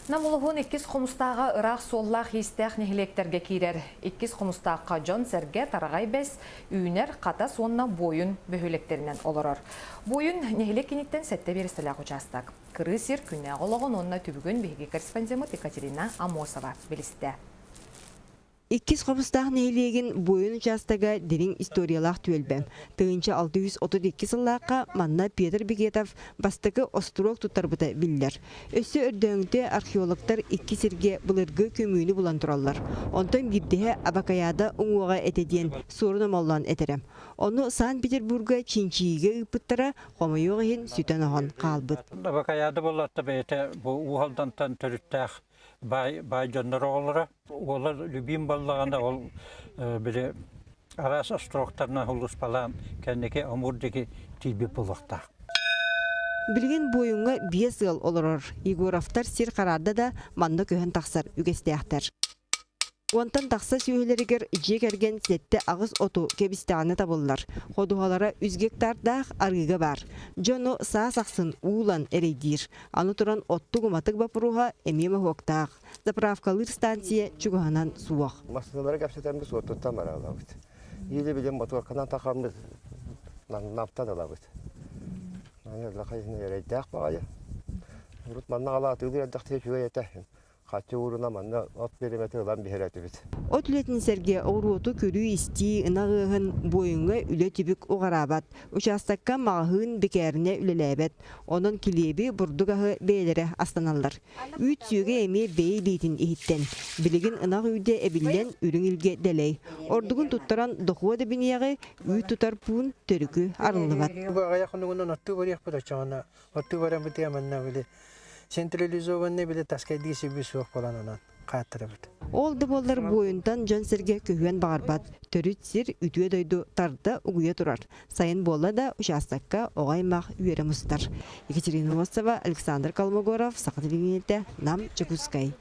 Нам улуһун Иккис Хомустааҕа ыраах суоллаах-иистээх нэһилиэктэргэ киирэр. Иккис Хомустаахха дьон-сэргэ Тараҕай Бэс, Үүнэр, Хатас уонна Буойун бөһүөлэктэринэн олорор. Буойун нэһилиэк киниттэн сэттэ биэрэстэлээх учаастак. Кырыы сир күннээҕи олоҕун уонна түбүгүн биһиги корреспондеммыт Екатерина Амосова билистэ. Иккис Хомустаах нэһилиэгин Буойун учаастага дириҥ историялаах түөлбэ. 1632 сыллаахха манна Петр Бекетов бастакы остуруок туттарбыта биллэр. Өссө өрдөөҥүтэ археологтар икки сиргэ былыргы көмүүнү булан тураллар. Онтон биирдэһэ Абакаяда уҥуоҕа этэ диэн суорун омоллоон этэрэ. Ону Санкт-Петербурга чинчийиигэ ыыппыттара, хомойуох иһин сүтэн-оһон хаалбыт. Абакаяда буоллатта бэйэтэ бу Уһалдантан төрүттээх баай, баай дьоннор оҕолоро. Уола Любим буоллаҕына ол били араас остроктарынан сулууспалаан кэнники Амур диэки тиийбит буолуохтаах. Билигин буойуҥҥа биэс ыал олорор. Егоровтар сир хараарда да манна көһөн тахсар үгэстээхтэр. Уонтан тахса сүөһүлэригэр дьиэ кэргэн сэттэ-аҕыс оту кэбистэҕинэ табыллар. Ходуһалара үс гектардаах арыыга баар. Дьону саас ахсын уулан эрэйдиир. Аны туран оттук-уматык боппуруоһа эмиэ моһуоктаах. Заправкалыыр станция чугаһынан суох. Массыыналары кэпсэтэммит суоттуттан баралабыт. Или билим мотуорканан тахаммыт наптан ылабыт. Эрэйдээх баҕайы. Урут манна халаатыылыр элбэхтик үчүгэй этэ. Хаччы ууруна манна от бириэмэтэ ылан биһэр этибит. От үлэтин сэргэ оҕуруоту көрүү-истии, ынах ыаһын, буойуҥҥа үлэ-түбүк уҕараабат. Учаастакка маҕаһыын, бэкээринэ үлэлээбэт. Онон килиэби, бурдук аһы бэйэлэрэ астаналлар. Үүт сүөгэй эмиэ бэйэ илиитин иһиттэн. Билигин ынах үүтэ эбиллэн, үрүҥ илгэ дэлэй. Ордугун туттаран дохуот эбиниэҕи, үүт тутар пуун төрүкү арыллыбат. Бу аҕыйах хонугунан оттуу барыахпыт оччоҕуна оттуу бараммытыгар манна били централизованный били таскайдыы сирбит суох буолан онон хааттарабыт. Ол да буоллар буойунтан дьон-сэргэ көһүөн баҕарбат. Төрүт сир, үтүө дойду тарда угуйа турар. Сайын буолла да учаастакка оҕо аймах үөрэ мустар. Екатерина Носова, Александр Колмогоров, Саха телевидениетэ, Нам, Дьокуускай.